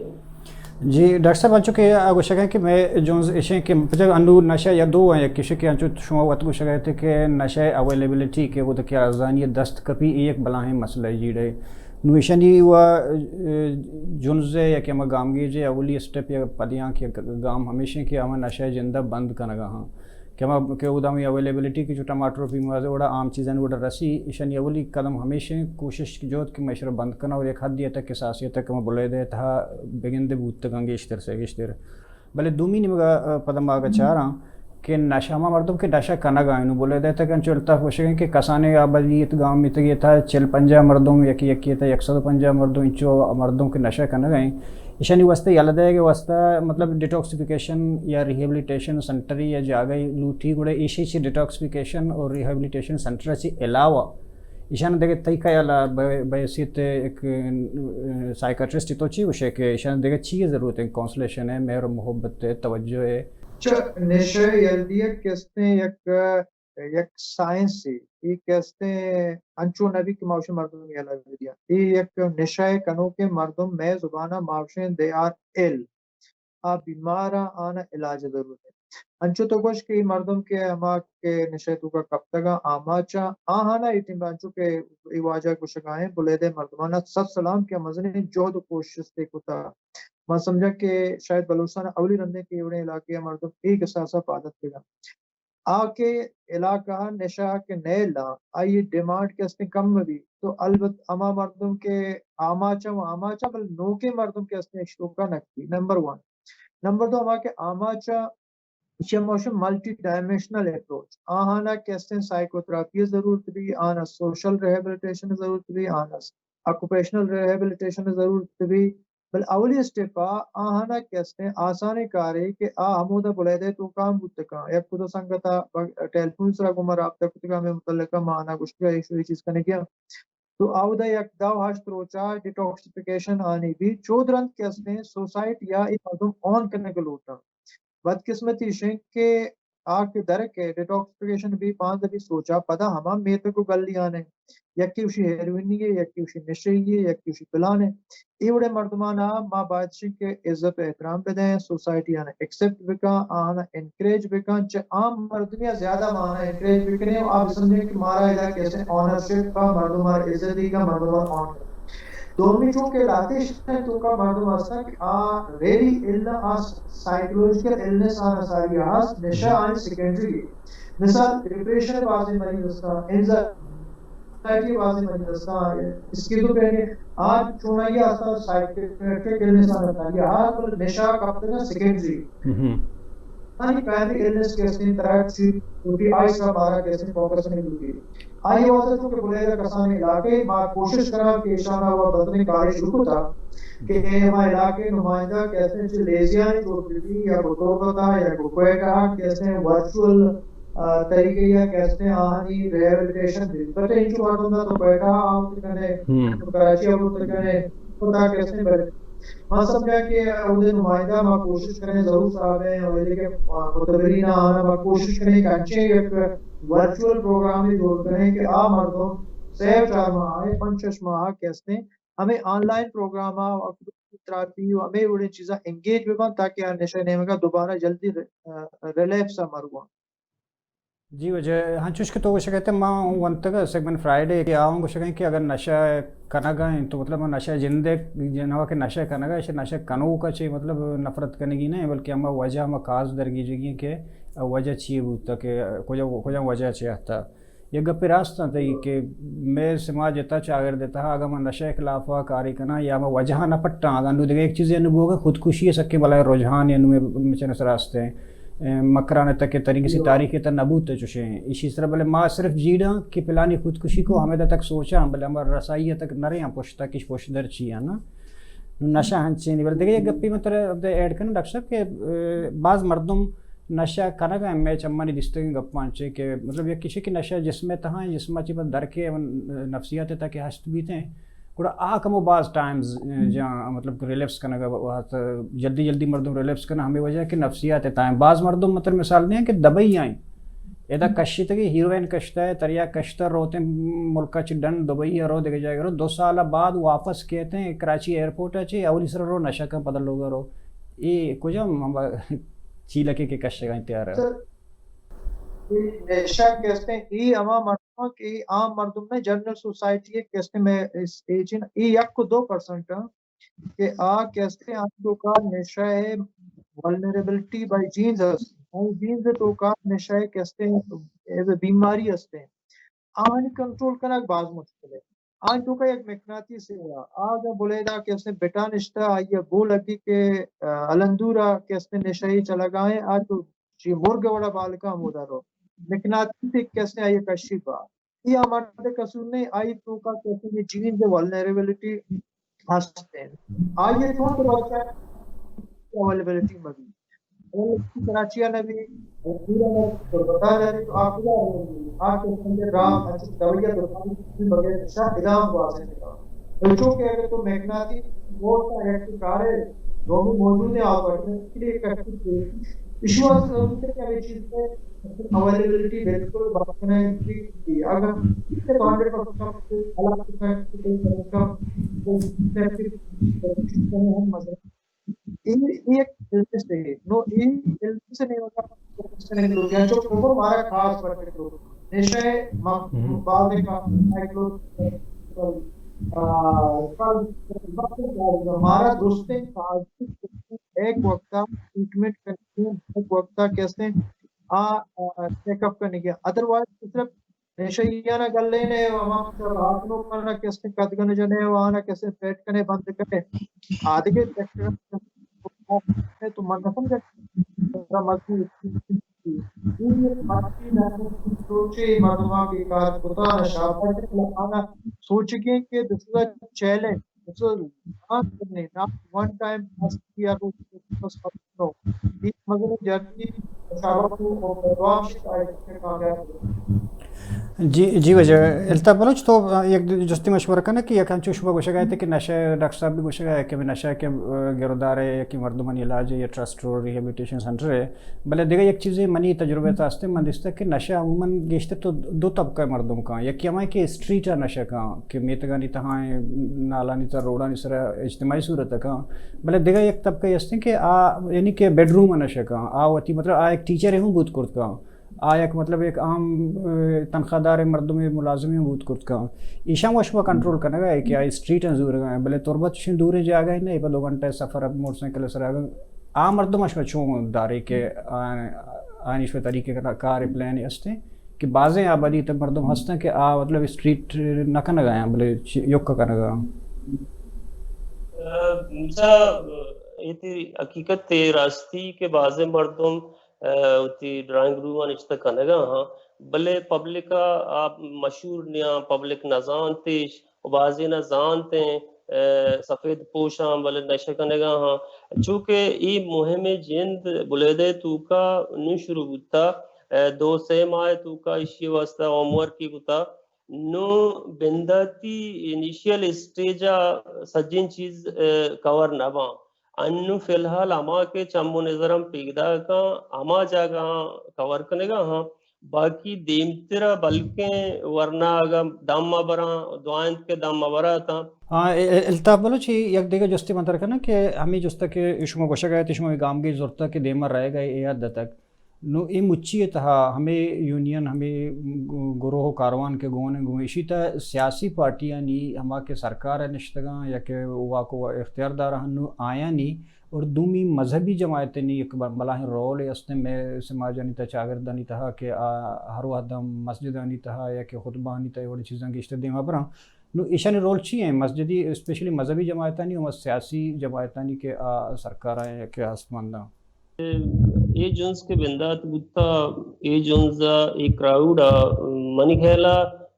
جی ڈاکٹر صاحب، انچو کہ آ گوشگ ہیں کہ میں جونز اشیں کہ پجا انو نشہ یا دو ہیں، یک کشے کہ انچو شما وت گوشگ ہے کہ نشہ اویلیبلٹی کہ وہ تو کہ ارزانی دست کپی، یہ ایک بلاہیں مسئلہ ہے جیڑے۔ نو ایشانی و، ا، جنز ءِ یا کہ ہما گامگیج ءِ اولی اسٹیپ یا پدیانک یا گام ہمیش ایں کہ ہما نشہ ءِ جند ءَ بند کنگ ءَ ہاں۔ کہ ہما کہ اودا ہمے اویلیبلٹی کہ چو ٹماٹر و پیماز ءِ وڑا عام چیزانی وڑا رسی، ایشانی اولی قدم ہمیش ایں کوشش جہد کہ ما ایشرا بند کناں اور یک حدی ءَ تک کساسی ءَ تک ہما بلیدہ ءِ تہا بگندے بوتگاں گیشتر سے گیشتر۔ بلے دومی نیمگا، ا، پدا ما اگہ چاراں کہ نشہ، ہما مردم کہ نشہ کنگا انو بلیدہ ءِ تہ کہ انچو الطاف گوشگ ہیں کہ کسانیں آبادی ات، گام میتگے تہ چل پنجاہ مردم، یکی یکی تہ یک سد و پنجاہ مردم، انچو مردم کہ نشہ کنگا ہیں، ایشانی واسطہ یلہ دئیگ ءِ واسطہ مطلب ڈیٹاکسیفیکیشن یا ریہیبلیٹیشن سنٹر یا جاگہ لوٹی، گڑا ایشی چی ڈیٹاکسیفیکیشن اور ریہیبلیٹیشن سنٹر چی علاوہ ایشان دگہ تئی خیال ءَ بہ، بہ حیثیت ایک، ا، سائیکاٹرسٹ تو چی گوشے کہ ایشان دگہ چی ضرورت ہے؟ کونسلیشن ہے، مہر و محبت ہے، توجہ ہے؟ چہ نشہ یلدی یک کستیں یک، یک سائنس ہے۔ یہ کستیں انچو نبی کہ ماوشیں مردم یلا بدیا۔ یہ یک نشہ کنو کہ مردم میں زبانہ ماوشیں they are ill۔ آ بیمار آں، آناں علاج ءِ ضرورت انت۔ انچو تو گوش کہ اے مردم کہ ہما کہ نشہ ءِ توکا کپتگ آں، آماچ آں، آہانا اے ٹیم ءَ انچو کہ اے واجہ گوشگ ءَ انت، بلیدہ ءِ مردمانا صد سلام کہ مزنیں جہد و کوشستے کتا۔ من سمجھاں کہ شاید بلوچستان ءِ اولی رندے کہ اے وڑیں علاقے ءِ مردم اے گساس ءَ پاد اتکگ انت۔ آ کہ علاقہ ءَ نشہ کہ نیل آں، آئی ڈیمانڈ کہ استیں کم بی، تو البت ہما مردم کہ آماچ آں، آماچ آں، بلے نوکیں مردم کہ استیں اشتوکا نہ کپی، نمبر ون۔ نمبر دو، ہما کہ آماچ آں، ایشی ءَ ما گوشیں ملٹی ڈائمینشنل اپروچ۔ آہانا کہ استیں سائیکو تھراپی ءِ ضرورت بی، آہانا سوشل ریہیبلیٹیشن ءِ ضرورت بی، آہانا آکوپیشنل ریہیبلیٹیشن ءِ ضرورت بی، بلے اولی اسٹیپ ءَ آہانا کہ استیں آسانیں کارے کہ آ ہمودا بلیدہ ءِ توکا ہم بوتگ آں۔ یک دو سنگت ءَ ٹیلیفون ءِ سرا گوں ما رابطہ کتگ آں، ہمے متعلقہ ما آہانا گوشتگ اے شو اے چیز کنگی آں۔ تو اودا یک دو ہشت روچا ڈیٹاکسیفیکیشن آنی بی، چود رند کہ استیں سوسائٹی ءَ اے مردم اون کنگ لوٹاں۔ بدقسمتی ایش انت کہ آ کہ درکے ڈیٹاکسیفیکیشن بی، پانزدہ بی، سوچا پدا ہما میتگ و گلیانے، یکی اشی ہیروئنی ہے، یکی اشی نشئی ہے، یکی اشی پلانے۔ اے وڑے مردمانا ما باید شی کہ عزت و احترام بدیں، سوسائٹی آنا ایکسپٹ بکن، آنا انکریج بکن، چہ عام مردمیا زیادہ ما آنا انکریج بکنیں و آ بسمجھیں کہ مارا ادا کیسے اونرشپ کا، مردم مارا عزت دی کا، مردم مارا آن۔ دومی چونکہ لاتش توکا مردم ہستا کہ آ ریلی النا آ سائیکولوجیکل النس آنا ساری ہست، نشہ آنی سیکنڈری ہے۔ مثال، ڈپریشن بازیں مریض ہستا، اینزائٹی بازیں مریض ہستا، اسکیزوفرینیا، آ چونائی ہستا، سائیکیٹرک النس آنا ساری ہست، بلے نشہ کپتگا سیکنڈری۔ آنی پرائمری النس کہ استیں ترا چی لوٹی، آئی سرا مارا کہ استیں فوکس نہیں لوٹی۔ آئی واسطہ چونکہ بلیدہ کسانیں علاقے، ما کوشش کناں کہ ایشانا و بدنیں کارے شروع کتا کہ اے ہما علاقے نمائندہ کہ استیں چہ لیزیانی جوڑ بی یا گو تربتا یا گو کوئٹہ کہ استیں ورچوئل، آ، طریقے یا کہ استیں آہانی ریہیبلیٹیشن بی۔ بلے انچو مردم دا تو کوئٹہ آؤت کنے، تو کراچی آؤت کنے، خدا کہ استیں بلے ما سمجھا کہ اودے نمائندہ ما کوشش کنیں، ظہور صاحب ہیں اور یہ کہ متبرین آنا ما کوشش کنیں کہ انچیں یک ورچوئل پروگرامے جوڑ کنیں کہ آ مردم سے چار ماہ آئے، پنچ شش ماہ کہ استیں ہمیں آن لائن پروگرام آ تراپی و ہمیں وڑیں چیزاں انگیج ببن تاکہ آ نشہ نیمگا دوبارہ جلدی ر-، آ، ریلیپس آ مروان۔ جی واجہ، ہنچوش کہ تو گوشگ ات، ما اوں ونتگ سیگمنٹ فرائیڈے کہ آ اوں گوشگ ات کہ اگر نشہ کنگ ء انت تو مطلب نشہ جند ء جنوا کہ نشہ کنگ ء، ایش نشہ کنوک ء چہ مطلب نفرت کنگی نہ، بلکہ ہما وجہ، ہما کاز درگیجگی کہ وجہ چی بوت کہ کجا، کجا وجہ چی ات۔ یک گپے راست انت تئی کہ مئے سماج ء تہا، چاگرد ء تہا اگاں ما نشہ ء خلاف ء کارے کناں یا ما وجہ ء نہ پٹاں، اگاں نوں دگہ یک چیزے نوں بوگ ء خودکشی ء سکیں بلاہیں رجحانے نوں مئے چنس راست ء، ء، مکران ء تک ء ترینگسی تاریخ ء تہ نہ بوت چوشیں ایشی سرا، بلے ما صرف جیڑاں کہ پلانی خودکشی کو، ہمے تک سوچاں، بلے ہما رسائی ء تک نہ رہاں پشت ء کہ اش پشت در چی آں نا۔ نوں نشہ ہنچینی، بلے دگہ یک گپے من ترا ایڈ کناں ڈاکٹر صاحب کہ، ء، باز مردم نشہ کنگ ء، مئے چمانی دیستگیں گپاں چے کہ مطلب یک ایشی کہ نشہ جسم ء تہا انت، جسم ء چہ پد در کے نفسیات ء تہ کہ ہست بیت انت، گڑا آ کمو باز ٹائمز جاں مطلب کہ ریلیپس کنگ ء واسطہ جلدی جلدی مردم ریلیپس کناں، ہمے وجہ کہ نفسیات ء تہا انت۔ باز مردم مطلب مثال دیں کہ دبئی آئیں، ادا کشتگی ہیروئن کشتہ، تریاک کشتہ، روتیں ملک ء چہ ڈن دبئی ء رو دگہ جاگہ رو، دو سال ء بعد واپس کیتیں کراچی ایئرپورٹ ء چہ اولی سر رو نشہ کن پدا لوگ ء رو۔ اے کجام ہما چیلکے کہ کشگ ء انت تیار ء؟ سر، اے نشہ کہ استیں، اے ہما مردم کہ اے عام مردم نہ، جنرل سوسائٹی ء کہ استیں، مئے اس ایج ان، اے یک و دو پرسنٹ ء کہ آ کہ استیں، آ توکا نشہ ء ولنریبلٹی بائی جینز است، او جینز توکا نشہ ء کہ استیں، ایز اے بیماری استیں، آنی کنٹرول کنگ باز مشکل ہے۔ آن توکا یک مقناطیسے آ، آ اگاں بلیدہ کہ استیں بٹا نشتہ، آئی ء بو لگی کہ، آ، الندور ء کہ استیں نشہ ء چلگائیں، آ تو چی مرگ ء وڑا بالکاں ہمودا رو۔ مقناطیس کہ استیں آئی ء کشی با۔ ای آ مرد ء قصور نہیں، آئی توکا کہ استیں یہ جینز ولنریبلٹی ہست انت۔ آئی ء چون تو بچہ اویلیبلٹی مبی۔ اویلیبلٹی کراچی ء نبی، دور ء نبی، تربت ء نبی، تو آ کجا روگی؟ آ کہ سمجھے راہ اچ دویا تو بغیر شاہ ادام گوازینگا۔ تو چونکہ اگر تو مقناطیس موت کا ایکٹ کارے، دومی موجود ہے، آٹومیٹکلی کشتی ایشو آ ضرورت ہے کہ ہمیں چیز میں اویلیبلٹی بالکل بات کریں کہ اگر ہنڈریڈ پرسینٹ الگ، ہم مزہ اے، اے یک النس ہے۔ نو اے النس نے مطلب جو مارا خاص پر نشے بعد کا سائیکلو، آ، مارا دوستیں ایک وقتا ٹریٹمنٹ کرتے ہیں، ایک وقتا کیسے آ، آ، چیک اپ کرنے گیا۔ ادروائز صرف نشہ ء نہ گلین ء، ہما رات نو کرنا کسے قدگن جنے و آنا کسے پیٹ کنے بند کنے۔ آدگے تو من نہ سمجھا۔ سوچے مردماں کے کار کتا نہ شاپا آنا سوچگیں کہ this is challenge. So, not, not one time must be able to focus on no. یہ مگر جرنی شابت کو اور پروگرام شکایت کے کامیاب ہو۔ جی، جی واجہ الطاف بلوچ، تو یک جستی مشورہ کنہ کہ یک انچو شما گوشگا ات کہ نشہ، ڈاکٹر صاحب بھی گوشگا ات کہ نشہ کہ گرودار ہے، یکی مردمانی علاج ہے، یا ٹرسٹ اور ریہیبلیٹیشن سینٹر ہے، بلے دگہ یک چیزے منی تجربہ تا ہستے، من دیستا کہ نشہ عموماً گیشتر تو دو طبقہ مردم کاں، یکی ہمائیں کہ اسٹریٹ آ نشہ کاں کہ میتگانی تہا ہیں، نالانی تہا، روڈانی سرا اجتماعی صورت کاں، بلے دگہ یک طبقہ ہستیں کہ آ یعنی کہ بیڈروم آ نشہ کاں، آ وتی مطلب آ یک ٹیچر ہوں بوت کرت کاں، آ یک مطلب یک عام، اے، تنخواہ دار مردم ملازم ہوں بوت کرت کاں، ایشاں وش ما کنٹرول کنگا ہے کہ آ اسٹریٹ ہیں زورگا ہیں، بلے تربت چشیں دوریں جاگہ ہیں نہ، پہ دو گھنٹہ سفر اب موٹر سائیکل سرا آ مردم اش چون دارے کہ آ-، آنی شو طریقے کا کار پلان ہستے کہ بازیں آبادی تک مردم ہستن کہ آ مطلب اسٹریٹ نہ کنگا ہیں، بلے چ-، یوک کنگا ہیں۔ اچھا، اے تئی حقیقت تے راستی کہ بازیں مردم، اے، وتی ڈرائنگ روم نشتہ کنگا ہاں، بلے پبلک آ، آ مشہور نیاں، پبلک نہ زانتش، و بازینا زانت ایں، اے، سفید پوشاں بلے نشہ کنگا ہاں۔ چونکہ اے مہم جند بلیدہ توکا نوں شروع بوتا، اے، دو سے ماہ توکا ایشی واسطہ ہوم ورک کتا۔ نوں بنداتی انیشیل اسٹیج آ سجین چیز، اے، کور نہ باں۔ انوں فی الحال ہما کہ چم و نظرم پیدا کاں، ہما جاگہاں کور کنگا ہاں۔ باقی دیمترا بلکیں ورنا اگاں دم ء براں، دعا انت کہ دم ء براتاں۔ ہاں، ال-، الطاف بلوچ، یک دگہ جستے من ترا کناں کہ ہمے جستا کہ شما گوشگ ء ات، شما گامگیج زرتا کہ دیما رہگ ء اے حد تک۔ نوں اے مچی ء تہا ہمے یونین، ہمے گ-، گروہ و کاروان کہ گون انت، گوں ایشی تہا سیاسی پارٹیانی ہما کہ سرکار ء نشتگاں یا کہ واک و اختیار داراں، نوں آیانی اور دومی مذہبی جماعتانی یک ب-، بلاہیں رولے است انت مئے سماجانی تہا، چاگردانی تہا کہ آ ہر وہد ہم مسجدانی تہا یا کہ خطبہانی تہا اے وڑیں چیزاں گیشتر دیما براں۔ نوں ایشانی رول چی انت؟ مسجدی، اسپیشلی مذہبی جماعتانی و سیاسی جماعتانی کہ آ سرکاراں یا کہ ہستمنداں؟ اے جنز کہ بندات بوتا، اے جنز ء اے کراؤڈ ء منی خیال ء،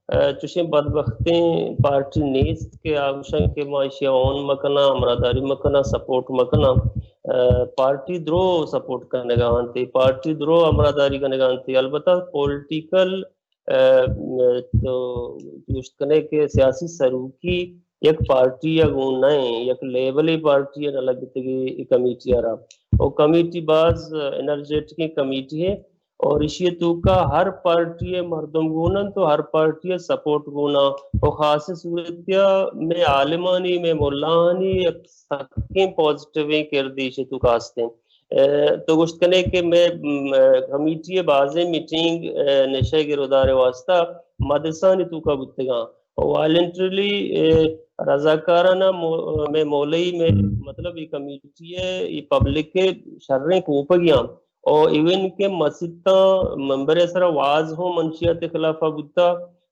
ء، چوشیں بدبختیں پارٹی نیست کہ آ گوشاں کہ ما ایشی ء اون مکناں، ہمراہداری مکناں، سپورٹ مکناں۔ ء، پارٹی درو سپورٹ کنگا انت، پارٹی درو ہمراہداری کنگا انت۔ البتہ پولیٹیکل، ء، تو گوشت کنے کہ سیاسی سروکی یک پارٹی ء گوں نہ ایں، یک لیبلے پارٹی ء نہ لگتگی اے کمیٹی ء را۔ او کمیٹی باز انرجیٹکیں کمیٹی ہے اور ایشی ء توکا ہر پارٹی ء مردم گون انت و ہر پارٹی ء سپورٹ گون انت۔ و خاص صورت ء مئے عالمانی، مئے ملاہانی یک سکیں پازیٹیویں کردے ایشی ء توکا ہستیں۔ ء، تو گوشت کنے کہ مئے، م، کمیٹی ء بازیں میٹنگ، ء، نشہ ء گرودار ء واستہ مدرسانی توکا بوتگاں۔ والنٹریلی، ء، رضاکارانہ مو-، مئے مولوی، مئے مطلب اے کمیٹی ء اے پبلک ء شریں کوپگیاں۔ او ایون کہ مسیتاں ممبر ء سرا واز ہوں منشیات ء خلاف ء بوتا۔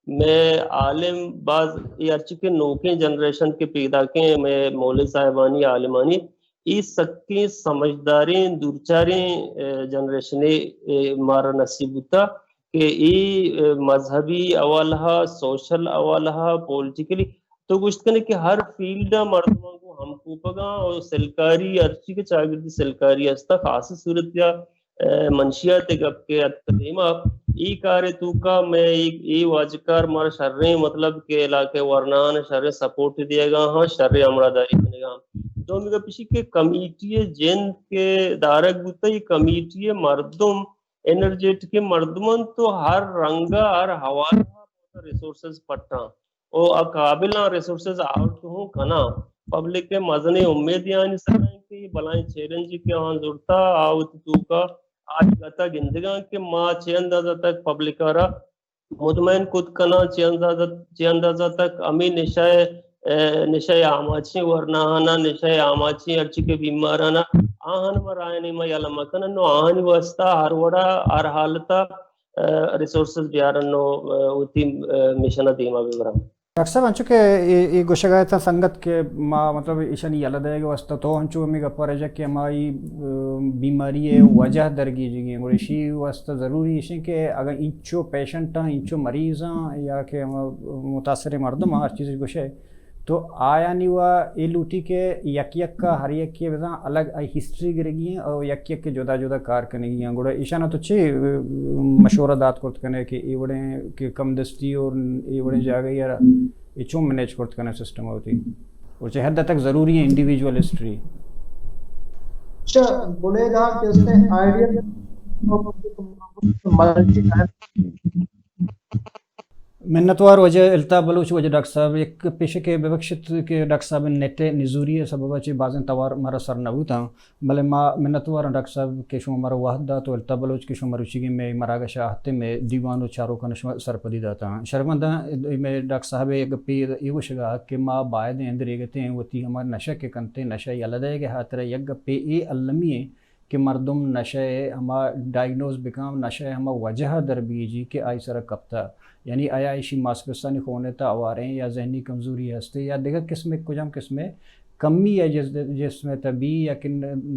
مئے عالم باز اے ہرچی کہ نوکیں جنریشن کہ پیداکیں مئے مولوی صاحبانی عالمانی اے سکیں سمجھداریں دورچاریں، ء، جنریشنے، ء، مارا نصیب بوتا کہ اے، ء، مذہبی حوالہ، سوشل حوالہ، پولیٹیکلی تو گوشت کنے کہ ہر فیلڈ ء مردماں گوں ہم کوپگاں اور سلکاری، ہرچی کہ چاگردی سلکاری ہستا، خاص صورت یا ء، منشیات ء گپ کہ اتک دیما، اے کار ء توکا مئے اے، اے واجکار مارا شریں مطلب کہ علاقہ ورناہان شریں سپورٹ دیگا ہاں، شریں ہمراہداری کنگا ہاں۔ دومی گپ ایشی کہ کمیٹی ء جند کہ دارگ بوتا، اے کمیٹی ء مردم انرجیٹک مردم انت تو ہر رنگا، ہر حوالہ ریسورسز پٹاں۔ او آ قابلاں ریسورسز آورت ہوں کناں۔ پبلک ء مزنیں امیدیانی سرا انت کہ اے بلاہیں چیلنج کہ آہاں زرتا، آ وتی توکا آ گتا گندگاں کہ ما چے اندازہ تک پبلک ء را مطمئن کت کناں، چے اندازہ، چے اندازہ تک ہمے نشہ ء، ء، نشہ ء آماچیں ورناہاناں، نشہ ء آماچیں ہرچی کہ بیماراناں، آہان ما راہ نیما یلہ مکنن و آہانی واسطہ ہر وڑا، ہر حالتا ء، ریسورسز بیارن و، ء، وتی، ء، مشن ء دیما ببرن۔ ڈاکٹر صاحب، انچو کہ اے، اے گوشگ ء اتاں سنگت کہ ما، مطلب، ایشانی یلہ دئیگ ء واستہ تو انچو ہمے گپ ء رجگ کہ ہمائی، ء، بیماری ء وجہ درگیجگی ہیں، گڑا ایشی واستہ ضروری ایش ہیں کہ اگر انچو پیشنٹ آں، انچو مریض آں یا کہ ہما متاثر مردم آں، ہر چیز گوشے، تو آیانی وا اے لوٹی کہ یک یک ءَ ہر یکے بزاں الگ آئی ہسٹری گرگی ایں اور یک یک ءَ جدا جدا کار کنگی ایں۔ گڑا ایشانا تو چے، ام، مشورہ دات کرت کنے کہ اے وڑیں کہ کم دستی اور اے وڑیں جاگہ یار اے چون مینیج کرت کنے سسٹم ہوتی؟ اور چہ حد تک ضروری ایں انڈیویجول ہسٹری؟ اچھا، بلیدہ کہ اس نے آئیڈیا ملٹی منتوار واجہ الطاف بلوچ۔ واجہ ڈاکٹر صاحب، یک پیشکے ببخشت کہ ڈاکٹر صاحب نیٹ ءِ نزوری ءِ سبب ءَ چہ بازیں توار مارا سر نہ بوتاں، بلے ما منتوار آں ڈاکٹر صاحب کہ شما مارا وہد دات و الطاف بلوچ کہ شما مروچیگیں مئے مراگش ءَ اہتے، مئے دیوان و چاروکاں شما سرپدی داتاں۔ شرمنداں، مئے ڈاکٹر صاحب ءِ یک گپے اے گوشگ ءَ کہ ما باید ایں اندر ایگتیں وتی ہما نشہ کہ کنتیں، نشہ یلہ دئیگ ءِ ہاترا یک گپے اے المی ایں کہ مردم نشہ ءِ ہما ڈائگنوز بکاں، نشہ ءِ ہما وجہ ءَ در بیجی کہ آئی سرا کپتہ، یعنی آیا ایشی ماسپسانی خون ءِ تہا ہواریں یا ذہنی کمزوری ہستے یا دگہ قسم ءِ، کجام قسم ءِ کمی یا جس-، جسم ءِ تہا بی یا کہ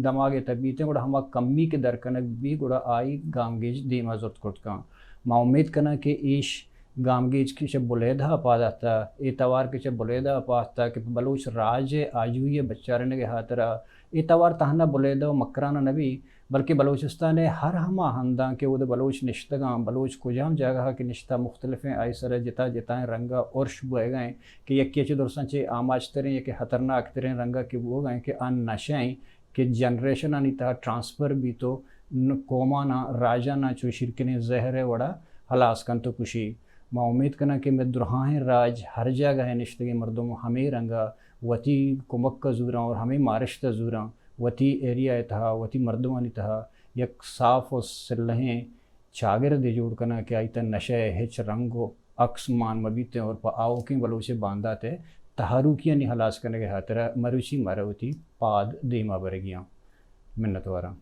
دماغ ءِ تہا بیتیں، گڑا ہما کمی کہ در کنگ بی گڑا آئی گامگیج دیما زرت کرت کن۔ ما امید کناں کہ ایش گامگیج کہ چہ بلیدہ ءَ پاد اتہ، اے توار کہ چہ بلیدہ ءَ پاد اتہ کہ بلوچ راج ءِ آجوئی ءِ بچارینگ ءِ ہاترا اے توار تہنا بلیدہ و مکران ءَ نہ بی، بلکہ بلوچستان ءِ ہر ہما ہنداں کہ اود ءَ بلوچ نشتگاں، بلوچ کجام جاگہ ءَ کہ نشتہ، مختلفیں آئی سر ءَ جتا جتائیں رنگ ءَ ارش بوئگا ایں کہ یکے چہ درساں چہ آماچ تریں یا کہ خطرناک تریں رنگ ءَ کہ بوگا ایں کہ آ نشہ ایں کہ جنریشنانی تہا ٹرانسفر بیت و ن-، قوماناں، راجاناں چو شیرکنیں زہر ءِ وڑا ہلاس کنت و کشی۔ ما امید کناں کہ مئے درہائیں راج، ہر جاگہ ءَ نشتگیں مردم ہمے رنگ ءَ وتی کمک ءَ زوراں اور ہمے مارشت ءَ زوراں، وتی ایریا ءِ تہا، وتی مردمانی تہا یک صاف و سلہیں چاگردے جوڑ کناں کہ آئی تہا نشہ ءِ ہچ رنگ و عکس مان مہ بیتیں اور پہ آؤکیں بلوچ ءِ باندات ءِ تہاروکیانی ہلاس کنگ ءِ ہاترا مروچی مارا وتی پاد دیما برگی آں۔ منتواراں۔